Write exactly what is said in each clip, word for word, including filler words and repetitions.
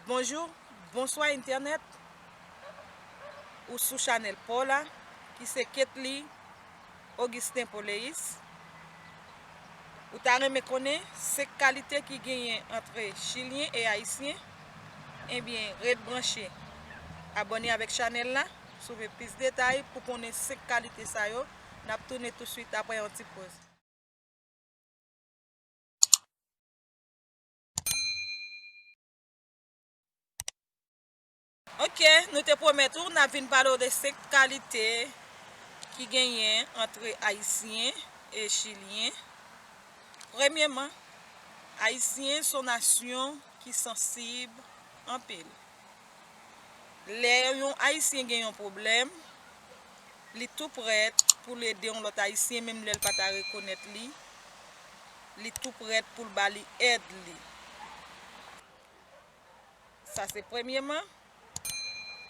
Bonjou, bonswa entènèt. Ou sou chanèl pa w la, ki se Ketly Augustin Poleis. Ou ta renmen konnen senk kalite ki genyen ant Chilyen e Ayisyen? Ebyen, ret branche. Abòne avèk chanèl la si w vle plis detay pou konnen senk kalite sa yo. N ap tounen touswit apre yon ti poz. Ok, nou te pwomèt ou n ap vin pale w de senk kalite ki genyen ant Ayisyen e Chilyen. Premyèman, Ayisyen se yon nasyon ki sansib anpil. Lè yon Ayisyen gen yon pwoblèm, li tou prèt pou l ede yon lòt Ayisyen, menm lè l pa ta rekonèt li, li tou prèt pou l ba li èd li. Sa se premyèman.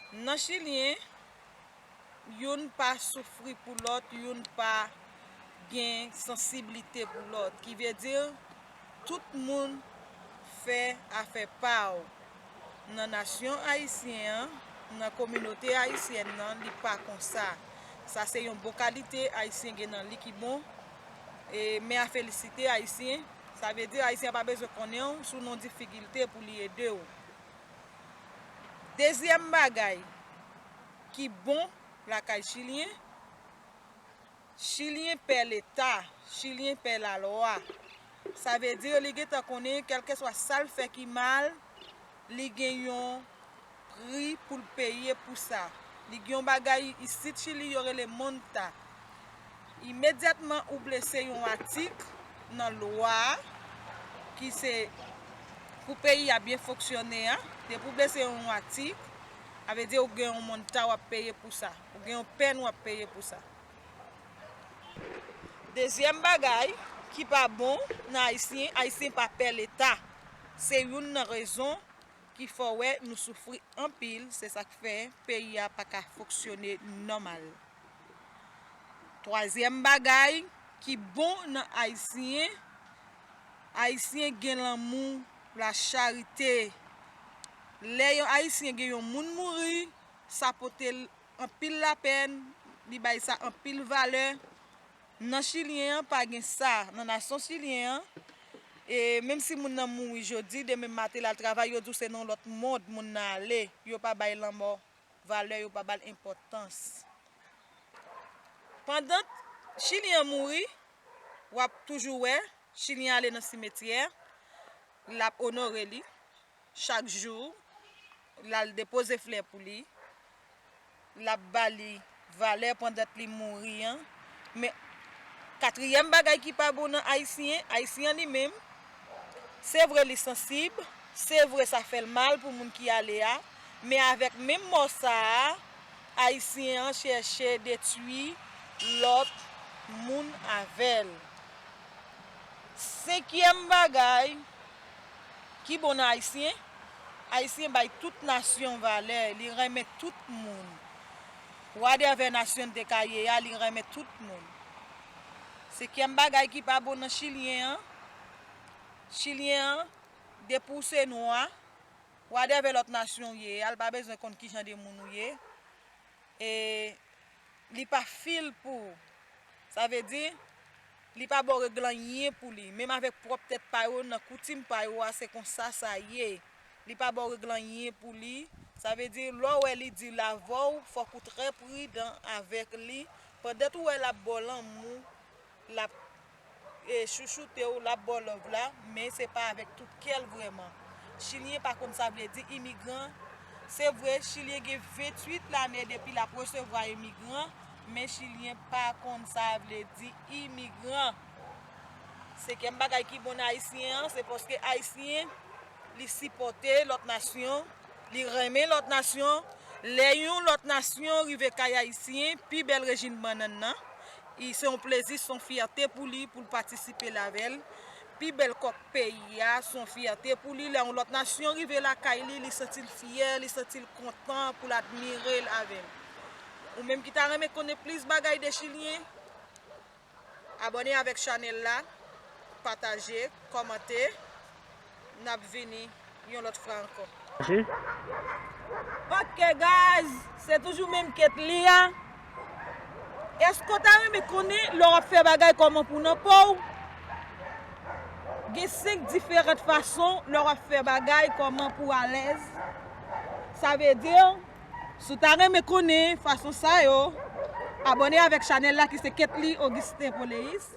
Nan Chilyen, youn pa soufri pou lòt, youn pa gen sansiblite pou lòt. Ki vle di, tout moun fè afè pa w. Nan nasyon ayisyen an, nan kominote ayisyèn nan, li pa konsa. Sa se yon bon kalite Ayisyen gen nan li ki bon. E, men a felisite Ayisyen. Sa vle di Ayisyen an pa bezwen konnen w si w nan difikilte pou li ede w. Dezyèm bagay ki bon lakay Chilyen, Chilyen pè Leta, Chilyen pè lalwa. Sa vle di li gentan konnen kèlkeswa sa l fè ki mal, li gen yon pri pou l peye pou sa. Li gen yon bagay isit Chili yo rele multa. Imedyatman ou blese yon atik nan lwa a, ki se pou peyi a byen fonksyone a, depi w blese yon atik, sa vle di ou gen yon multa w ap peye pou sa, ou gen yon pèn w ap peye pou sa. Dezyèm bagay ki pa bon nan Ayisyen, Ayisyen pa pè Leta. Se youn nan rezon ki fè w wè nou soufri anpil, se sa k fè peyi a pa ka fonksyone nòmal. Twazyèm bagay ki bon nan Ayisyen, Ayisyen gen lanmou, lacharite. Lè yon Ayisyen gen yon moun mouri, sa pote l anpil lapèn, li bay sa anpil valè. Nan Chilyen an, pa gen sa. Nan nasyon chilyen an, e menm si moun nan mouri jodi, demen maten l al travay, yo di w se nan yon lòt mond moun nan ale. Yo pa bay lanmò valè, yo pa ba l enpòtans. Pandan Chilyen an mouri, w ap toujou wè Chilyen ale nan simetyè, l ap onore li chak jou, l al depoze flè pou li, l ap ba li valè pandan li mouri an. Men, katriyèm bagay ki pa bon nan Ayisyen, Ayisyen an li menm, se vre li sansib, se vre sa fè l mal pou moun ki ale a, men avèk menm mò sa a, Ayisyen an chèche detwi lòt moun avè l. Senkyèm bagay ki bon nan Ayisyen, Ayisyen bay tout nasyon valè, li renmen tout moun. Whatever nasyon l te ka ye a, li renmen tout moun. Senkyèm bagay ki pa bon nan Chilyen an, Chilyen an, depi w se nwa, whatever lòt nasyon w ye a, l pa bezwen konn kijan de moun ou ye. E li pa feel pou ou. Sa vle di, li pa ba w règle anyen pou li. Menm avèk pwòp tèt pa yo, nan koutim pa yo a, se konsa sa ye. Li pa ba w règle anyen pou li. Sa vle di, lè w wè li di l avè w, fòk ou trè pridan avèk li. Pandan tou w wè l ap ba w lanmou, l ap e, chouchoute w, l ap ba w love la, men se pa avèk tout kè l vrèman. Chilyen pa konn sa vle di imigran. Se vre, Chilyen gen venntuit lane depi l ap resevwa imigran, men Chilyen pa konn sa vle di imigran. Senkyèm bagay ki bon nan Ayisyen an, se paske Ayisyen, li sipòte lòt nasyon, li renmen lòt nasyon. Lè yon lòt nasyon rive kay Ayisyen, pi bèl rejim bannann nan, i, se yon plezi, se yon fyète pou li, pou l patisipe l avè l. Pi bèl kòk peyi a, se yon fyète pou li. Lè yon lòt nasyon rive lakay li, li santi l fyè, li santi l kontan pou l admire l avè l. Ou menm ki ta renmen konnen plis bagay de Chilyen, abòne avèk chanèl la, pataje, kòmante. N ap vini Yon lòt fwa ankò. Ok guys, se toujou menm Ketly a. Èske w ta renmen konnen lè w ap fè bagay kòman pou w nan po w? Gen senk diferan fason lè w ap fè bagay kòman pou w alèz. Sa vle di, si w ta renmen konnen fason sa yo, abòne avèk chanèl la ki se Ketly Augustin Poleis.